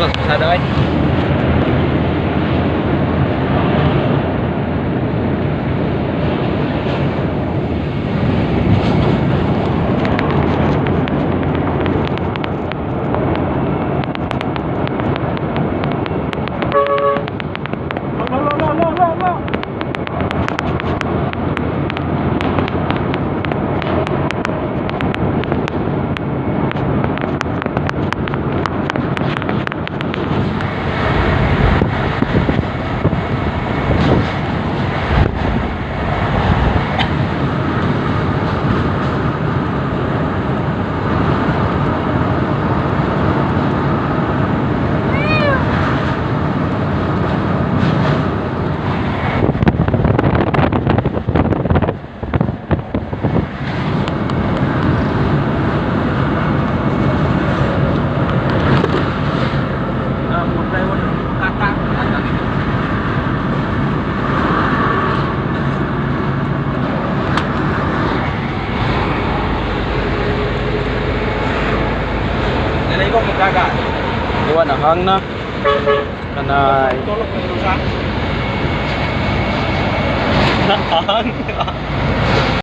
Sa pasada ay. La la la la la la. Ah, mga plywood. Kata. Kata dito. Nalay ko kagaga. Iwan ang hang na. Kanay. Tulog na ilusa. Hang.